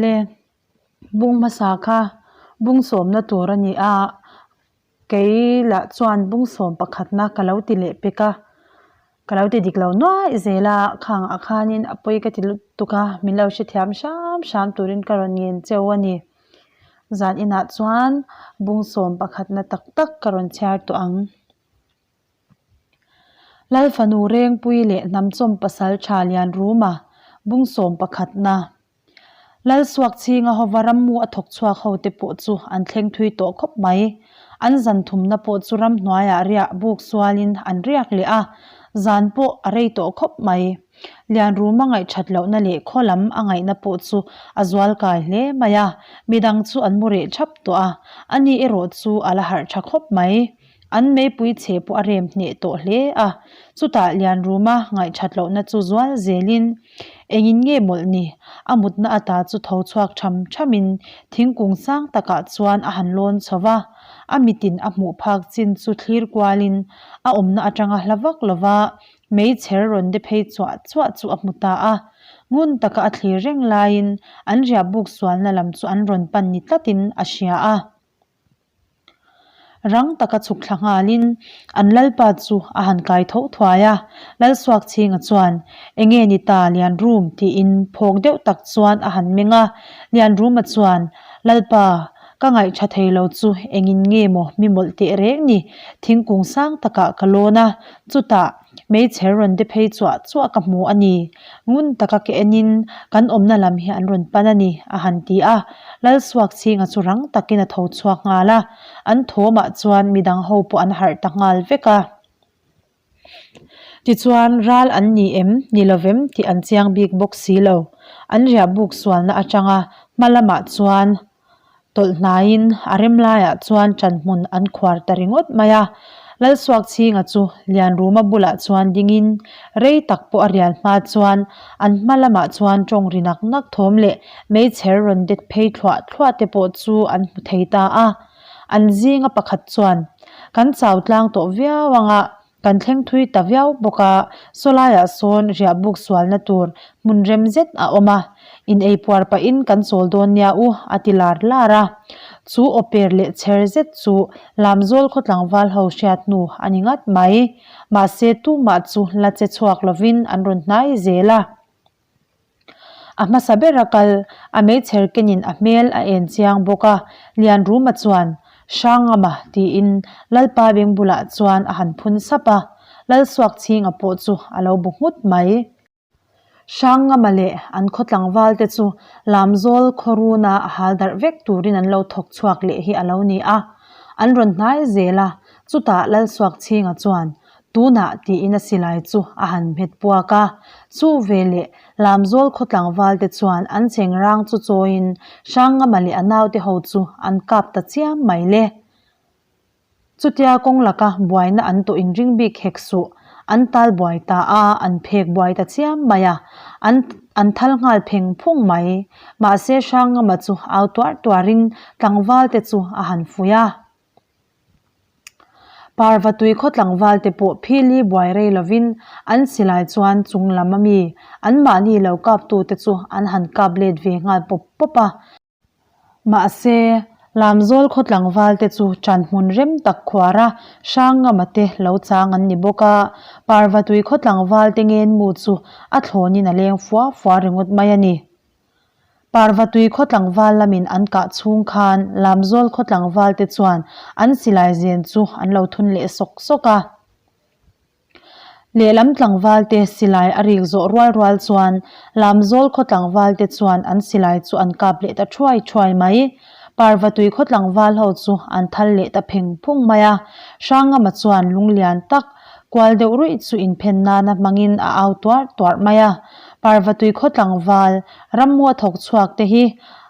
Awle, bung hmasa kha bung sawmna tur a ni a, kei lah chuan bung sawm pakhatna ka lo ti leh pek a, ka lo ti dik lo nuai zel a, khang ah khanin a pawi ka ti lutuk a, min lo hrethiam hram hram turin ka rawn ngen cheu a ni. Zan inah chuan bung sawm pakhatna tak tak ka rawn chhiar tawh ang. Lalfanu Rengpui leh Hnamchawm pasal tha Lianruma bung sawm pakhatna. Lalsuak chhinga hova rammu a thawk chhuak ho te pawh chu an thleng thui tawh khawp mai. An zan thumna pawh chu ramhnuaiah riah buk sualin an riak leh a, zan pawh a rei tawh khawp mai. Lianruma ngaihthat lohna leh khaw lam a ngaihna pawh chu a zual kai hle mai a, midang chu an mu reh thap tawh a, ani erawh chu a la harh tha khawp mai. An meipui chhe pawh a rem hneh tawh hle a, chutah Lianruma ngaihthat lohna chu zual zelin engin nge mawlh ni? A mutna ata chu tho chhuak tham thamin thingkung sang takah chuan a han lawn chho va, a mitin a hmuh phak chin chu thlir kualin a awmna atanga hla vak lova meichher rawn de phei chuah chuah chu a hmu ta a. Ngun taka a thlir reng laiin an riahbuk sualna lam chu an rawn pan ni tlatin a hria a. Rang taka chhuk thla nghalin an lalpa chu a han kai tho thuai a, Lalsuakchhinga chuan, Enge ni ta Lianrum? tiin phawk deuh tak chuan a han meng a, Lianruma chuan, Lalpa, ka ngaihṭha thei lo chu engin nge maw mi mawlh teh reng ni, thingkung sang takah ka lawn a, chutah, Hmeichher rawn de phei chuah chuah ka hmu a ni. Ngun taka ke enin kan awmna lam hi an rawn pan a ni, a han ti a. Lalsuakchhinga chu rang takin a tho chhuak nghal a. An thawmah chuan midang ho pawh an harh ta nghal vek a. Tichuan, ral an ni em, ni lovem tih an chiang bik bawk si lo. An riah buk sualna atanga hma lamah chuan Tawlh hnaiin a rem laiah chuan ṭanhmun an khuar ta ringawt mai a. Lalsuakchhinga chu Lianruma bulah chuan dingin rei tak pawh a rial hma chuan an hma lamah chuan ṭawng ri nak nak thawm leh meichher rawn det phei thluah thluah te pawh chu an hmu thei ta a. An zinga pakhat chuan, Kan chau tlang tawh viau anga Kan thleng thui ta viau bawk a, sawlaiah sawn riah buk sualna tur hmun rem zet a awm a, in ei puar pahin kan chawl dawn nia u, a ti lar lar a. Chu aw per leh chher zet chu Lamzawl khaw tlangval ho hriat hnu a ni ngat mai. Mahse tumah chu la che chhuak lovin an rawn hnai zel a. A hmasa bera kal, a meichher kenin a hmel a en chiang bawk a, Lianruma chuan, Hrangama, tiin Lalpa beng bulah chuan a han phun sap a, Lalsuakchhinga pawh chu a lo bu nghut mai. Hrangama leh an khaw tlangval te chu Lamzawl khawruna a hal darh vek turin an lo thawk chhuak leh hi a lo ni a, an rawn hnai zel a, chutah Lalsuakchhinga chuan, Tunah tiin a silai chu a han hmet puak a, chu veleh Lamzawl khaw tlangval te chuan an cheng rang chu chawiin Hrangama leh a naute ho chu an kap ta chiam mai le. Chutia kawng laka buaina an tawh inring bik hek suh, an tal buai ta a, an phek buai ta chiam mai a, an an thal nghal pheng phung mai. Mahse Hrangama chu au tuar tuarin tlangval te chu a han fuih a. Parva tui khaw tlangval te pawh phili buai rei lovin an silai chuan chung lam ami anmahni lo kap tu te chu an han kap let ve nghal pawp pawp a. Mahse, Lamzawl khaw tlangval te chu ṭan hmun rem tak khuar a Hrangngama te lo chang an ni bawk a, Parva tui khaw tlangval te ngenmu chu a thlawnin a leng fua fua ringawt mai a ni. Parva tui khaw tlangval lamin an kah chhung khan Lamzawl khaw tlangval te chuan an silai zen chu an lo thun leh sawk sawk a. Lehlam tlangval te silai a rik zawh rual rual chuan Lamzawl khaw tlangval te chuan an silai chu an kap leh ta thuai thuai mai. Parva tui khaw tlangval ho chu an thal leh ta pheng phung mai a. Hrangama chuan lunglian tak kual deuh ruih chu inphen nana hmangin a au tuarh tuarh mai a. Parvatui khaw tlangval, rammu a thawk chhuak te hi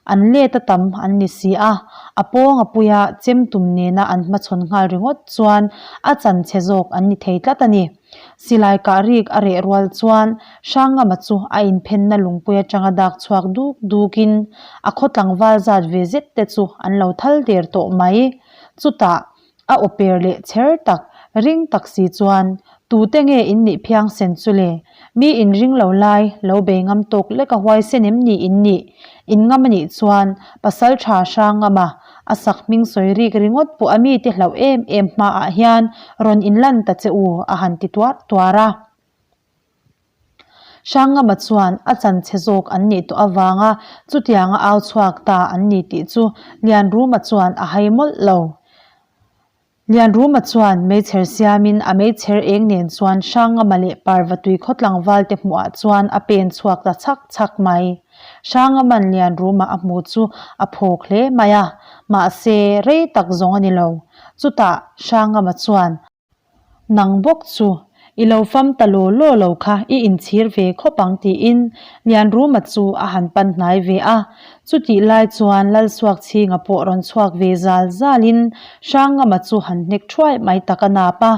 an let a tam an ni si a, a pawng a puia chem tum nena an hmachhawn nghal ringawt chuan a chan chhe zawk an ni thei tlat a ni. Silai kah rik a reh rual chuan Hrangama chu a inphenna lungpui atanga dak chhuak duk dukin a khaw tlangval zat ve zet te chu an lo thal der tawh mai. Chutah a aw per leh chher tak, ring tak si chuan. Tute nge in nih phiangsen chu le? Mi inring lo lai, lo bei ngam tawk lek a huaisen em ni in nih? In ngam a nih chuan pasal tha hrang ngam a, a sak hming sawi rik ringawt pawh a mite hlauh em em hmaah hian rawn inlan ta che u a han ti tuar tuar a. Hrangngama chuan a chanchhe zawk an nih tawh avanga chutianga au chhuak ta an ni tih chu Lianruma chuan a hai mawlh lo. Lianruma chuan meichher siamin a meichher eng nen chuan Hrangngama leh Parvatui khaw tlangval te hmuhah chuan a pen chhuak ta chhak chhak mai. Hrangngama'n Lianruma a hmu chu a phawk hle mai a, mahse rei tak zawng a ni lo. Chutah Hrangngama chuan Nang bawk chu, i lo fam ta law law lo kha i inchhir ve khawp ang tiin Lianruma chu a han pan hnai ve a. Chutih lai chuan Lalsuakchhinga pawh rawn chhuak ve zal zalin Hrangngama chu han hnek thuai mai tak a nap a.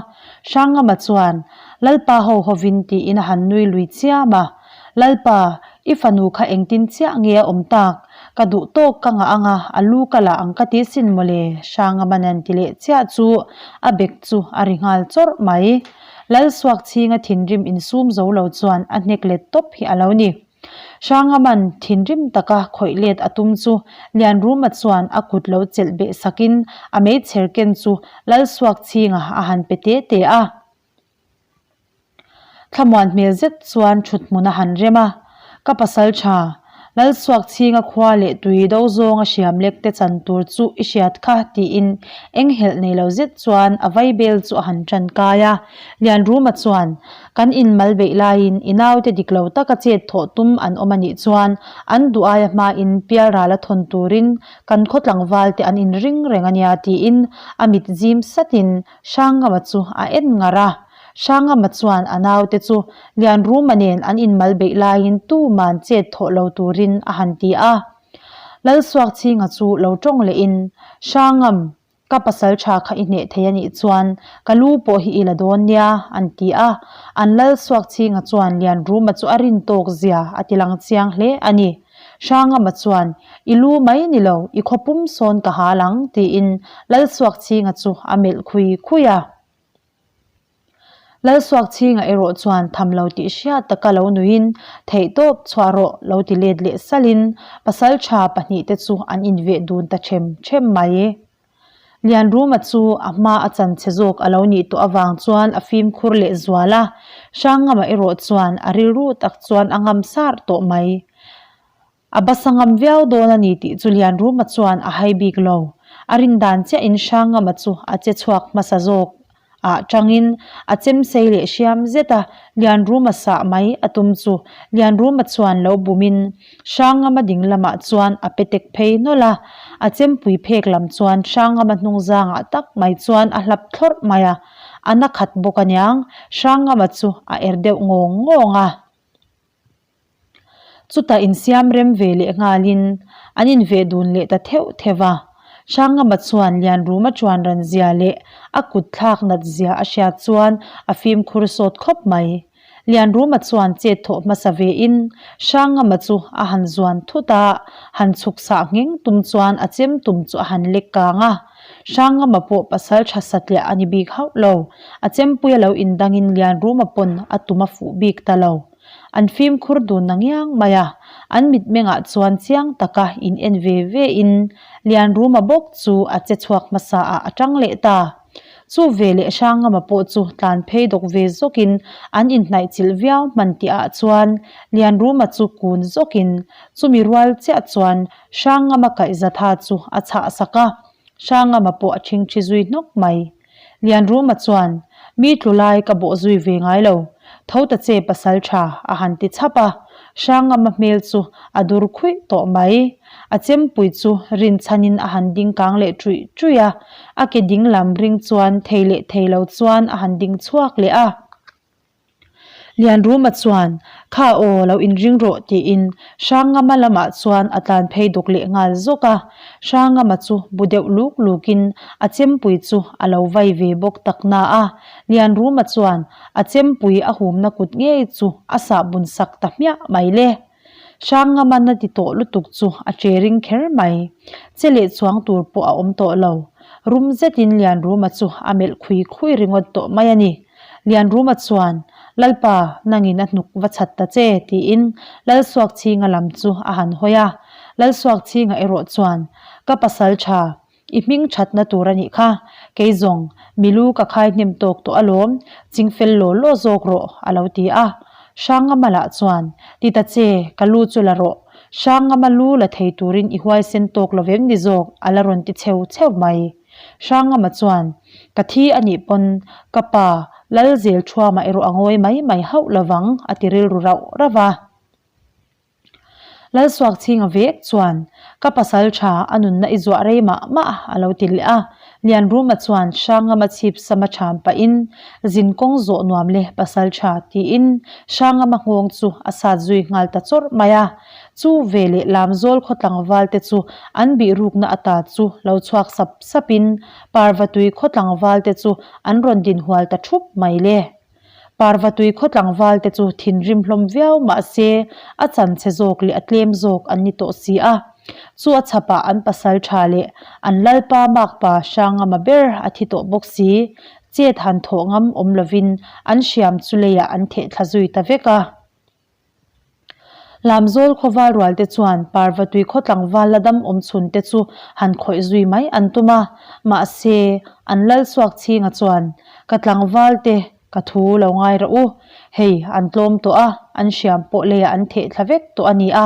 Hrangngama chuan, Lalpa ho hovin tiin a han nui lui chiam a. Lalpa, i fanu kha engtin chiah nge a awm tak? Ka duh tawk ka ngah anga a lu ka la ang ka ti sin mawle, Hrangama nan ti leh chiah chu a bek chu a ri nghal chawrh mai. Lalsuakchhinga thinrim insum zo lo chuan a hnek let tawp hi a lo ni. Hrangaman thinrim taka khawih let a tum chu Lianruma chuan a kut lo chelh beh sakin a meichher ken chu Lalsuakchhinga a han pe te te a. Thlamuan hmel zet chuan thut hmun a han rem a, Ka pasal tha, Lalsuakchhinga khua leh tui do zawnga hriam lek te chan tur chu i hriat kha tiin enghelh nei lo zet chuan a vaibel chu a han tan kai a. Lianruma chuan, Kan inmal beih laiin i naute dik lo taka chet thawh tum an awm a nih chuan an duh aia hmain pialral a thawn turin kan khaw tlangval te an inring reng a nia tiin a mit zim satin Hrangama chu a en ngar a. Hrangama chuan a naute chu Lianruma nen an inmal beih laiin tuman chet thawh lo turin a han ti a. Lalsuakchhinga chu lo tawng lehin, Hrangam, ka pasal tha kha i hneh thei a nih chuan ka lu pawh hi i la dawn nia, an ti a. An Lalsuakchhinga chuan Lianruma chu a rin tawk zia a ti lang chiang hle a ni. Hrangama chuan, I lu mai ni lo, i khaw pum sawn ka hal ang, tiin Lalsuakchhinga chu a melh khui khui a. Lalsuakchhinga erawh chuan tham lo tih hriat taka lo nuiin, Theihtawp chhuah rawh, lo ti let leh salhin pasaltha pahnihte chu an inveh dun ta ṭhem ṭhem mai. Lianruma chu a hma a chan chhe zawk a lo nih tawh avang chuan a fimkhur leh zual a, Hrangngama erawh chuan a rilru tak chuan a ngam sar tawh mai. A basa ngam viau dawn a ni tih chu Lianruma chuan a hai bik lo. A rin dan chiahin Hrangngama chu a che chhuak hmasa zawk ah tangin a chemsei leh hriam zet a, Lianruma sah mai a tum chu Lianruma chuan lo bumin Hrangama ding lamah chuan a pe tek phei nawlh a, a chempui phek lam chuan Hrangama hnung zangah tak mai chuan a hlap thlawrh mai a, a na khat bawk aniang Hrangama chu a er deuh ngawng ngawng a. Chutah insiam rem ve leh nghalin an inveh dun leh ta theuh theuh a. Hrangama chuan Lianruma chuan ran zia leh a kut thlak nat zia a hriat chuan a fimkhur sawt khawp mai. Lianruma chuan chet thawh hmasa vein Hrangama chu a han zuan thut a, han chhuk sah ngheng tum chuan a chem tum chu a han lek kang a. Hrangama pawh pasal tha satliah a ni bik hauh lo. A chempuia lo indangin Lianruma pawn a tum a fuh bik ta lo. An fimkhur dun na ngiang mai a, an mitmengah chuan chiang taka in en ve ve in Lianruma bawk chu a che chhuak hmasa ah a tang leh ta. Chu ve leh Hrangama pawh chu tlan phei dawk ve zawkin an inhnaih chilh viau hman tih ah chuan Lianruma chu kun zawkin chumi rual chiah chuan Hrangama kaihzatha chu a chhah sak a, Hrangama pawh a thingthi zui hnawk mai. Lianruma chuan, Mi tlu lai ka bawh zui ve ngai lo, tho ta che pasal tha, a han ti chhap a. Hrangama hmel chu a dur khuih tawh mai. A chempui chu rinchhanin a han ding kang leh ṭuih ṭuih a, a ke ding lam ring chuan thei leh thei lo chuan a han ding chhuak leh a. Lianruma chuan, Kha aw, lo inring rawh tiin Hrangama lamah chuan a tlan phei dawk leh nghal zawk a. Hrangama chu bu deuh luk lukin a chempui chu a lo vai ve bawk tak na a. Lianruma chuan a chempui a humna kut ngei chu a sahbun sak ta hmiah mai le. Hrangama na ti tawh lutuk chu a che ring kher mai. Che leh chuang tur pawh a awm tawh lo. Rum zetin Lianruma chu a melh khui khui ringawt tawh mai a ni. Lianruma chuan, Lalpa, nangin a hnuk va chhat ta che, tiin Lalsuakchhinga lam chu a han hawi a. Lalsuakchhinga erawh chuan, Ka pasal tha, I hming thatna tur a nih kha. Kei zawng, mi lu ka khai hnem tawk tawh alawm, ching fel law law zawk rawh, a lo ti a. Hrangama lah chuan, Ti ta che, ka lu chu la rawh. Hrangama lu la thei turin i huaisen tawk lo vem ni zawk, a la rawn ti cheu cheu mai. Hrangama chuan, Ka thi a nih pawn, ka pa, Lalzelthuama erawh a ngawi mai mai hauh lovang, a ti rilru rauh rauh a. Lalsuakchhinga vek chuan, Ka pasal tha, a nunna i zuah rei mah mah, a lo ti leh a. Lianruma chuan Hrangama chhip sama ṭham pahin, Zin kawng zawh nuam le, pasal tha, tiin Hrangama nghawng chu a sat zui nghal ta chawrh mai a. Chu veleh Lamzawl khaw tlangval te chu an bihrukna ata chu lo chhuak sap sapin Parvatui khaw tlangval te chu an rawn dinhual ta ṭhup mai le. Parvatui khaw tlangval te chu thinrim hlawm viau mah se a chanchhe zawk leh a tlem zawk an ni tawh si a. Chu a chhapah an pasal tha leh an lalpa makpa Hrangama ber a thi tawh bawk si. Chet han thawh ngam awm lovin an hriam chu leiah an theh thla zui ta vek a. Lamzawl khaw val rual te chuan Parvatui khaw tlangval la dam awm chhun te chu han khawih zui mai an tum a, mahse an lal chhuak chhinga chuan ka tlangval te ka thu lo ngai rawh u, hei an tlawm tawh a, an hriam pawh leiah an theh thla vek tawh a ni a,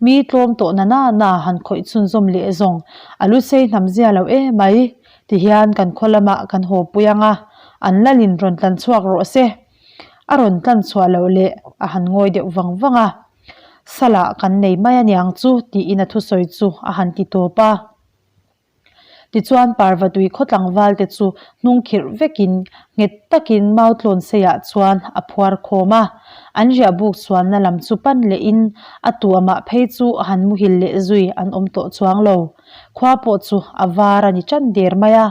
mi tlawm tawh na na na han khawih chhunzawm leh zawng a lu sei hnam zia lo emai tihian kan khaw lamah kan haw pui ang a, an lalin rawn tlan chhuak rawh se. A rawn tlan chhuah loh leh a han ngawi deuh vang vang a, Salah kan nei mai aniang chu tiin a thusawi chu a han ti tawp a. Tichuan Parvatui khaw tlangval te chu hnung khirh vekin nghet takin Mautlawn seiah chuan a phuar khawm a. An riah buk chuanna lam chu pan lehin a tuamah phei chu a han muhil leh zui an awm tawh chuang lo. Khua pawh chu a var a ni tan der mai a.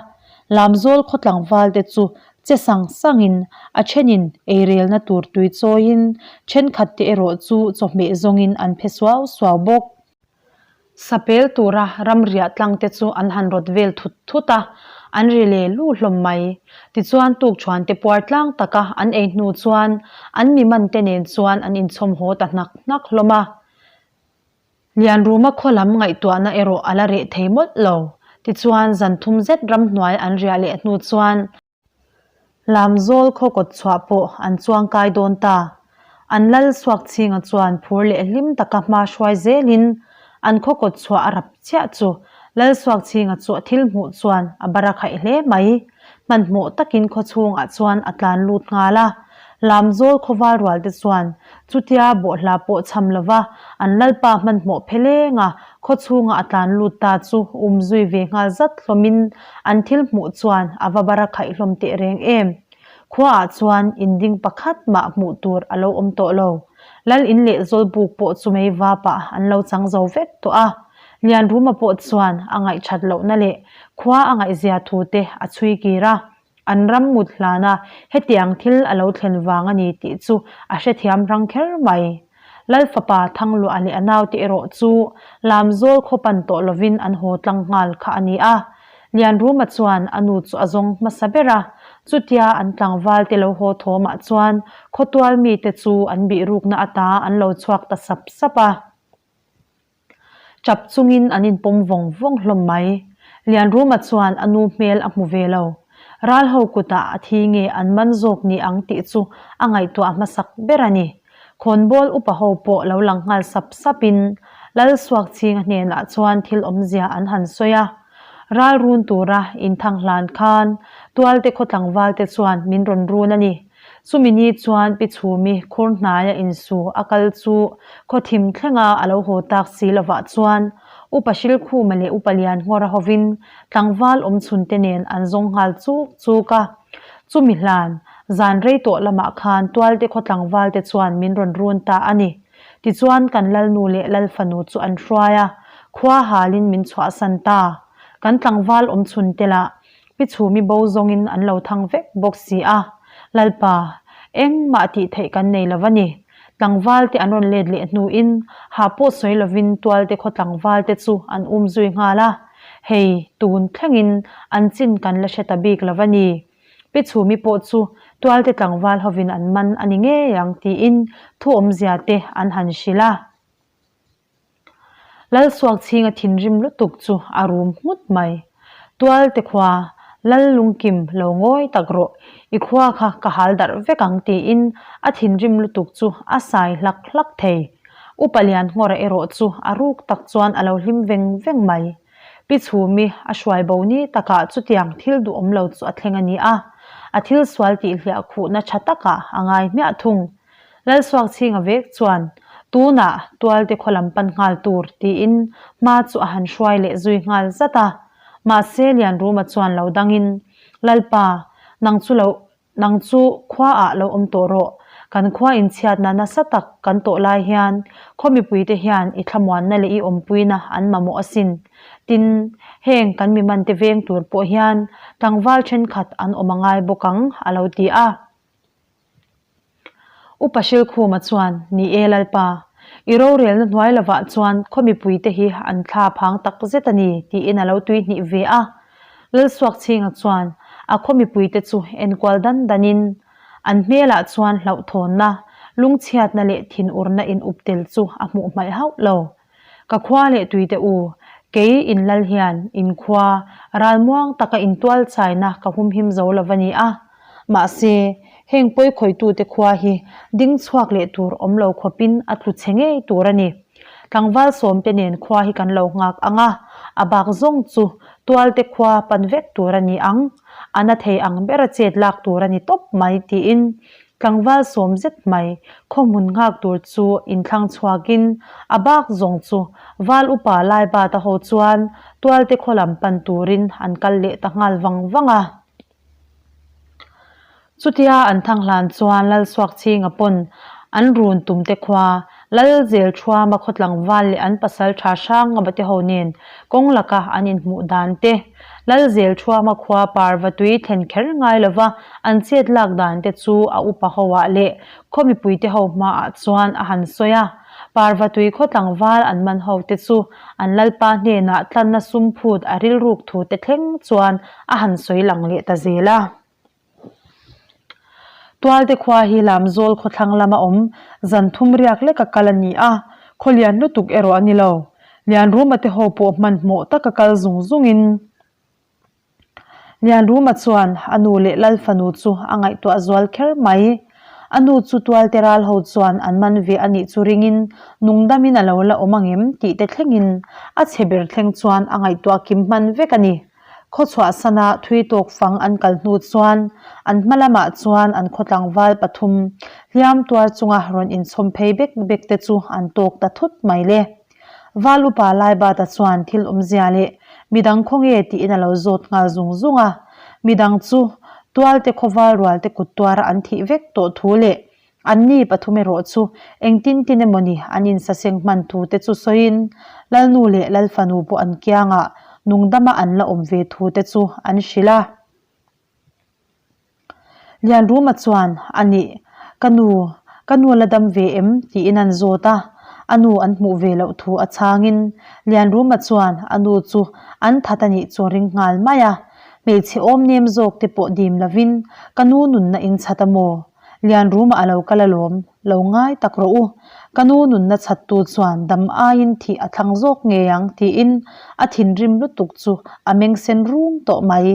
Lamzawl khaw tlangval te chu Che sang sangin a thenin eirelna tur tui chawiin thenkhat te erawh chu chawhmeh zawngin an phe suau suau bawk. Sapel tura ramriah tlang te chu an han rawt vel thut thut a, an ri le lu hlawm mai. Tichuan tukṭhuan te puar tlang taka an ei hnu chuan an mi man te nen chuan an inchhawm haw ta hnak hnak hlawm a. Lianruma khaw lam ngaihtuahna erawh a la reh thei mawlh lo. Tichuan zan thum zet ramhnuai an riah leh hnu chuan Lamzawl khaw kawt chhuah pawh an chuang kai dawn ta. An lal chhuak chhinga chuan phur leh hlim taka hma hruai zelin an khaw kawt chhuah a rap chiah chu Lal chhuak chhinga chu a thil hmuh chuan a bar a khaih hle mai. Hmanhmawh takin khaw chhungah chuan a tlan lut nghal a. Lamzawl khawval rual te chuan chutia bawhhla pawh chham lova an lalpa hmanhmawh pheleng a khaw chhunga a tlan lut ta chu um zui ve nghal zat hlawmin an thil hmuh chuan a va bar a khaih hlawm teh reng em. Khuaah chuan inding pakhat mah hmuh tur a lo awm tawh lo. Lal in leh Zawlbuk pawh chu mei vapah an lo chang zo vek tawh a. Lianruma pawh chuan a ngaihthat lohna leh khua a ngaihzia thu te a chhui kir a. An ram mut hlana hetiang thil a lo thlen vang a ni tih chu a hrethiam rang kher mai. Lal fapa Thangluah leh a naute erawh chu Lamzawl khaw pan tawh lovin an haw tlang nghal kha a ni a. Lianruma chuan a nu chu a zawng hmasa ber a, chutia an tlangval te lo haw thawmah chuan khawtual mite chu an bihrukna ata an lo chhuak ta sap sap a. Chap chungin an inpawm vawng vawng hlawm mai. Lianruma chuan a nu hmel a hmu ve lo. Ral ho kutah a thi nge an man zawk ni ang tih chu a ngaihtuah hmasak ber a ni. Khawnbawl upa ho pawh lo lang nghal sap sapin Lal Suakchhinga hnenah chuan thil awmzia an han sawi a. Ral run tura inthang hlan khan Tualte khaw tlangvalte chuan min rawn run a ni. Chumi ni chuan Pi Chhumi khur hnaia insu a kal chu khawthim thlenga a lo haw tak si lovah chuan Upa Hrilkhuma leh Upa Lianngawra hovin tlangval awmchhunte nen an zawng nghal chuk chuk a. Chumi hlan, zan rei tawh lamah khan Tualte khaw tlangvalte chuan min rawn run ta a ni. Tichuan kan Lalnu leh Lalfanu chu an hruai a, khua halin min chhuahsan ta. Kan tlangval awmchhunte lah Pi Chhumi bo zawngin an lo thang vek bawk si a, Lalpa, engmah tih theih kan nei lo va ni. Tlangval te an rawn let leh hnuin ha pawh sawi lovin Tualte khaw tlangval te chu an um zui nghal a, hei tun thlengin an chin kan la hre ta bik lo va ni. Pi Chhumi pawh chu. Tualte tlangval hovin an man a ni ngei ang tiin thu awmzia te an han hrilh a. Lalsuakchhinga thinrim lutuk chu a rum nghut mai. Tualte khua, Lal lungkim lo ngawi tak rawh, i khua kha ka hal darh vek ang tiin a thinrim lutuk chu a sai hlak hlak thei. Upa Lianngawra erawh chu a ruk tak chuan a lo hlim veng veng mai. Pi Chhumi a hruai bo ni takah chutiang thil duhawm lo chu a thleng a ni a, a thil sual tih hliah khuhna tha takah a ngai hmiah thung. Lalsuakchhinga vek chuan, Tunah Tualte khaw lam pan nghal tur, tiin hma chu a han hruai leh zui nghal zat a. Mahse Lianruma chuan lo dangin, Lalpa, nang chu lo Nang chu khua ah lo awm tawh rawh. Kan khua inchhiatna nasa tak kan tawh lai hian khaw mipuite hian i thlamuanna leh i awmpuina an mamawh asin. Tin, heng kan mimante veng tur pawh hian tlangval thenkhat an awm a ngai bawk ang, a lo ti a. Upa Hrilkhuma chuan, Ni e Lalpa, i rorelna hnuai lovah chuan khaw mipuite hi an thla phang tak zet a ni, tiin a lo tuihnih ve a. Lalsuakchhinga chuan a khaw mipuite chu enkual dan danin an hmelah chuan hlauhthawnna, lungchhiatna leh thinurna in up tel chu a hmuh hmaih hauh lo. Ka khua leh tuite u, kei in lal hian in khua ralmuang taka in tual chaina ka humhim zo lo va ni a. Mahse, heng pawikhawitute khua hi ding chhuak leh tur awm lo khawpin a tlu chhe ngei tur a ni. Tlangval sawmte nen khua hi kan lo nghak ang a, a bak zawng chu tualte khua pan vek tur a ni ang, a na thei ang bera chet lak tur a ni tawp mai tiin tlangval sawm zet mai khaw hmun nghak tur chu inthlang chhuakin a bak zawng chu val upa Laibata ho chuan tualte khaw lam pan turin an kal leh ta nghal vang vang a. Chutia an thang hlan chuan Lalsuakchhinga pawn an run tum te khua, Lalzelthuama khaw tlangval leh an pasal tha hrang ngama te ho nen kawng laka an inhmuh dan te, Lalzelthuama khua parva tui thlen kher ngai lova an chet lak dan te chu a upa ho ah leh khaw mipui te ho hmaah chuan a han sawi a. Parva tui khaw tlangval an man ho te chu an Lalpa hnenah tlanna sum phut a rilruk thu te thleng chuan a han sawi lang leh ta zel a. Tualte khua hi Lamzawl khawthlang lama awm zan thum riak leka kal a ni a, khaw lian lutuk erawh a ni lo. Lianruma te ho pawh hmanhmawh taka kal zung zungin Lianruma chuan a nu leh Lal fanu chu a ngaihtuah zual kher mai. A nu chu tualte ral ho chuan an man ve a nih chu ringin nungdamin a lo la awm angem tih te thlengin a chhe ber thleng chuan a ngaihtuah kim hman vek a ni. Khawchhuahsana thui tawk fang an kal hnu chuan an hma lamah chuan an khaw tlangval pathum hliam tuar chunga rawn inchhawm phei bek bek te chu an tawk ta thut mai le. Val upa Laibata chuan thil awmzia leh midang khaw nge tiin a lo zawt nghal zung zung a, midang chu tualte khawval rualte kut tuara an thih vek tawh thu leh Anni pathum erawh chu engtin tin emawni an insaseng hman thu te chu sawiin Lalnu leh Lalfanu pawh an kiangah nungdama an la awm ve thu te chu an hrilh a. Lianruma chuan, A nih, ka nu, ka nu la dam ve em? tiin an zawt a, a nu an hmuh ve loh thu a chhangin Lianruma chuan a nu chu an that a nih chu a ring nghal mai a, hmeichhe awm nem zawk te pawh dim lovin ka nu nunna in chhat a maw? Lianruma a lo kal alawm, lo ngai tak rawh u. Ka nu nunna chhattu chuan dam aiin thih a thlang zawk ngei ang tiin a thinrim lutuk chu a meng sen rum tawh mai.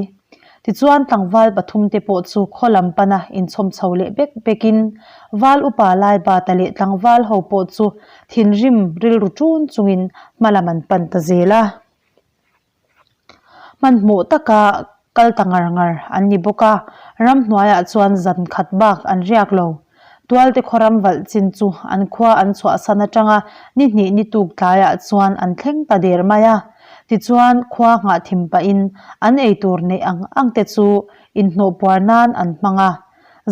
Tichuan tlangval pathumte pawh chu khaw lam pana inchhawm chho leh bek bekin Val upa Laibata leh tlangval ho pawh chu thinrim rilru ṭun chungin hma lam an pan ta zel a. Hmanhmawh taka kal ta ngar ngar an ni bawk a, ramhnuaiah chuan zan khat bak an riak lo. Tualte khaw ram valh chin chu an khua an chhuahsan atanga ni hnih ni tuk tlaiah chuan an thleng ta der mai a. Tichuan khua nghah thim pahin an eitur neih ang ang te chu inhnawh puar nan an hmang a.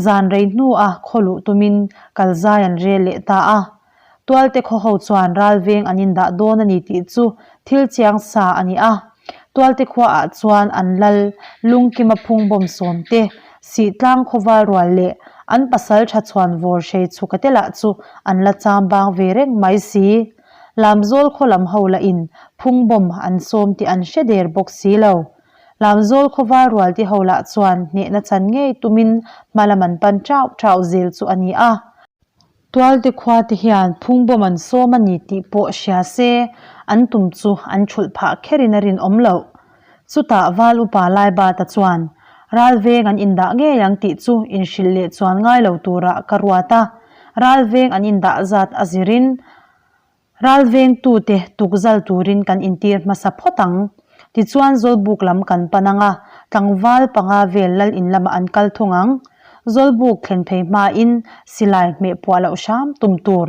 Zan rei hnua khaw luh tumin kal zai an rel leh ta a. Tualte khaw ho chuan ralveng an indah dawn a ni tih chu thil chiang sa a ni a. Tualte khuaah chuan an lal lungkima phungbawm sawm te, Sihtlang khawval rual leh an pasal tha chhuan vawr hrei chhuka te lah chu an la cham bang ve reng mai si. Lamzawl khaw lam ho lah in phungbawm an sawm tih an hre der bawk si lo. Lamzawl khawvar rualte ho lah chuan hnehna chan ngei tumin hma lam an pan chauh chauh zel chu a ni a. Tualte khua te hian phungbawm an sawm a ni tih pawh hria se an tum chu an thulh phah kherin a rinawm loh. Chutah Val upa Laibata chuan Ralveng an indah ngei ang tih chu inhrilh leh chuan ngai lo turah ka ruat a, Ralveng an indah zat a zirin Ralvengtute tukzal turin kan intir hmasa phawt ang. Tichuan Zawlbuk lam kan pan ang a, tlangval panga vel lal in lamah an kal thung ang. Zawlbuk thlen phei hmain silai hmeh puah loh hram tum tur.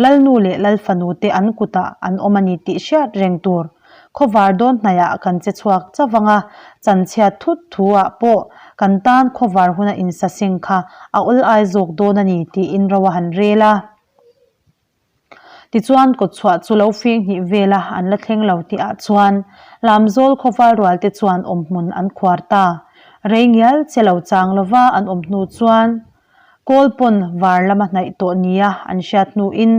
Lalnu leh Lalfanute an kutah an awm a ni tih hriat reng tur. Khawvar dawn hnaihah kan che chhuak chauh ang a, chanchhiat thut thu-ah pawh kan tan khawvar huna insaseng kha a awl ai zawk dawn a ni tiin ro a han rel a. Tichuan kawtchhuah chu lo fing hnih vela an la thleng lo tih ah chuan Lamzawl khawval rual te chuan awmhmun an khuar ta. Rei ngial che lo chang lova an awm hnu chuan Kawl pawn var lama hnaih tawh nia an hriat hnuin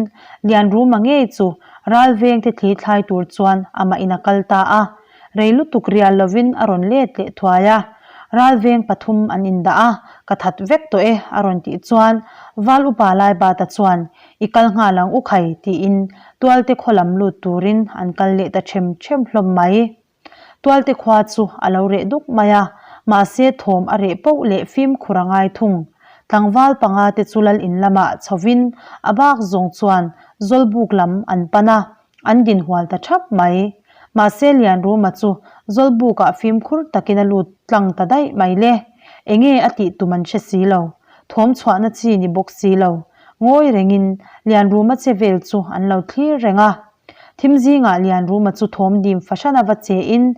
Lianruma ngei chu ralveng te thli thlai tur chuan amah in a kal ta a. Rei lutuk rial lovin a rawn let leh thuai a, Ralveng pathum an indah a, ka that vek tawh e a rawn tih chuan Val upa Laibata chuan I kal nghal ang u khai tiin Tualte khaw lam lut turin an kal leh ta ṭhem ṭhem hlawm mai. Tualte khua chu a lo reh duk mai a, mahse thawm a reh poh leh fimkhur a ngai thung. Tlangval panga te chu lal in lamah chhovin a bak zawng chuan Zawlbuk lam an pan a, An din hual ta thap mai. Mahse Lianruma chu Zawlbukah fimkhur takin a lut tlang ta daih mai le. Enge a tih tum an hre si lo. Thawm chhuahna chi ni bawk si lo. Ngawi rengin Lianruma che vel chu an lo thlir reng a. Thim zingah Lianruma chu thawm dim fahran a va che in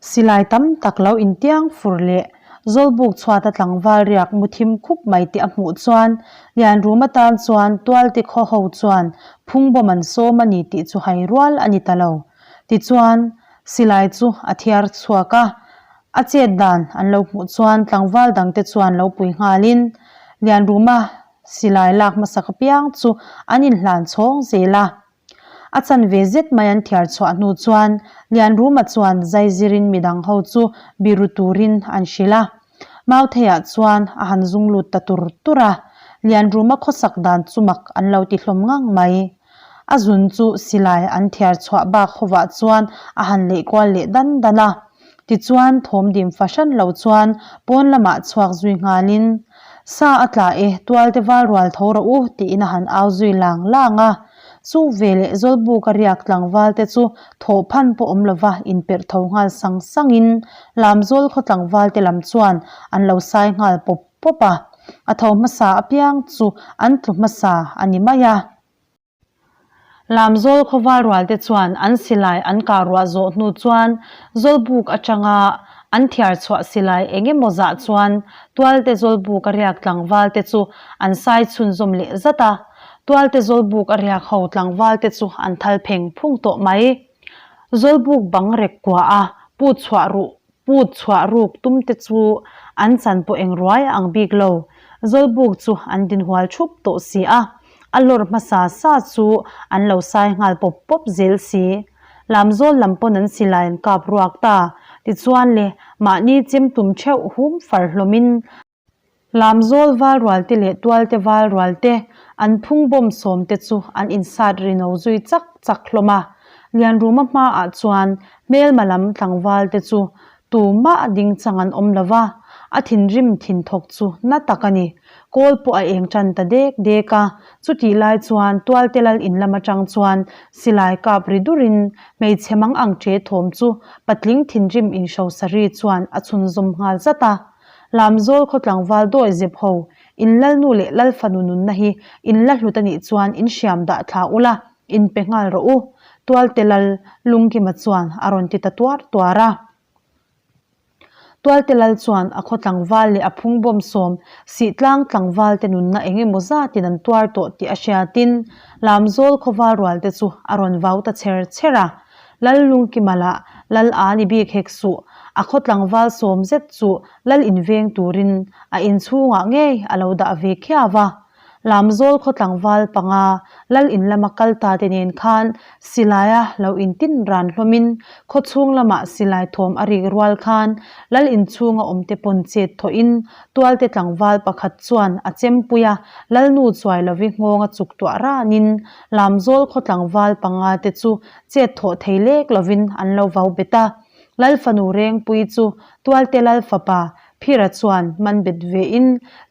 Silai tam tak lo intiang fur leh Zawlbuk chhuata tlangval riak mu thim khup mai tih a hmuh chuan Lianrum atan chuan Tualte khaw ho chuan phungbawm an sawm a ni tih chu hai rual a ni ta lo. Tichuan, silai chu a thiar chhuak a, a chet dan an lo hmuh chuan tlangval dangte chuan lo pui nghalin Lianruma silai lak hmasak apiang chu an inhlan chhawng zel a. A chanve zet mai an thiar chhuah hnu chuan Lianruma chuan zaizirin midang ho chu biru turin an hrilh a. Mautheiah chuan a han zung lut ta tur tur a, Lianruma khawsak dan chu mak an lo ti hlawm ngang mai. A zun chu silai an thiar chhuah bak hovah chuan a han leih kual leh dan dan a. Tichuan thawm dim fahran lo chuan pawn lamah chhuak zui nghalin, Sa a tla e, tualte val rual tho rawh u, tiin a han au zui lang lang a. Chu veleh Zawlbuka riak tlangvalte chu thawh phan pawh awm lova inperh tho nghal sang sangin Lamzawl khaw tlangvalte lam chuan an lo sai nghal pawp pawp a. A tho hmasa apiang chu an tlu hmasa a ni mai a. Lamzawl khawval rualte chuan an silai an kah ruah zawh hnu chuan Zawlbuk atanga an thiar chhuah silai eng emaw zah chuan Tualte Zawlbuk a riak tlangval te chu an sai chhunzawm leh zat a. Tualte Zawlbuk a riak ho tlangval te chu an thal pheng phung tawh mai. Zawlbuk bang rek kua a put chhuah ruh Put chhuah ruk tum te chu an chan pawh eng ruai a ang bik lo. Zawlbuk chu an dinhual thup tawh si a, a lawr hmasa sa chu an lo sai nghal pawp pawp zel si. Lamzawl lam pawn an silai an kap ruak ta. Tichuan le, mahni chem tum theuh hum far hlawmin Lamzawl val rualte leh tualte val rualte an phung bawm sawmte chu an insat rino zui chak chak hlawm a. Lianruma hmaah chuan hmelma lam tlangvalte chu tumah ding chang an awm lo va, a thinrim thinthawk chu na tak a ni. Kawl pawh a eng tan ta dek dek a, chutih lai chuan tualte lal in lam atang chuan silai kap ri durin hmeichhe mang ang ṭe thawm chu patling thinrim inhrosa ri chuan a chhunzawm nghal zat a. Lamzawl khaw tlangval dawi zep ho, in lalnu leh lalfanu nunna hi in la hlut a nih chuan in hriam dah thla ula, in pe nghal rawh u, Tualte lal Lungkima chuan a rawn ti ta tuar tuar a. Tualte lal chuan a khaw tlangval leh a phungbawm sawm Sihtlang tlangval te nunna eng emaw zatin an tuar tawh tih a hriatin Lamzawl khawval rualte chu a rawn vau ta chher chher a. Lal Lungkima lah Lal a ni bik hek suh, a khaw tlangval sawm zet chu Lal inveng turin a inchhungah ngei a lo dah ve khiau a. Lamzawl khaw tlangval panga Lal in lama kal ta te nen khan silaia lo intin ran hlawmin khaw chhung lamah silai thawm a rik rual khan Lal in chhunga awm te pawn chet thawhin Tualte tlangval pakhat chuan a chempui a, Lalnu chuai lovi nghawng a chuk tuah ranin Lamzawl khaw tlangval panga te chu chet thawh thei lek lovin an lo vau bet a. Lal fanu Rengpui chu Tualte Lal fapa Phira chuan man bet ve in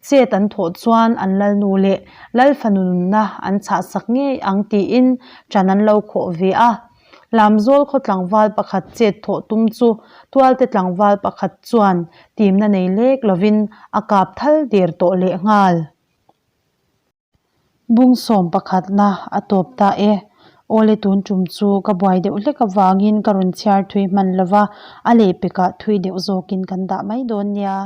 chet an thawh chuan an Lalnu leh Lal fanu nunna an chhah sak ngei ang tiin ṭan an lo khawh ve a. Lamzawl khaw tlangval pakhat chet thawh tum chu Tualte tlangval pakhat chuan timna nei lek lovin a kap thal der tawh lehnghal. Bungsawm pakhatna a tawp ta e. Awle tun tum chu ka buai deuh hlek avangin ka rawn chhiar thui hman lova, a lehpekah thui deuh zawkin kan dah mai dawn nia.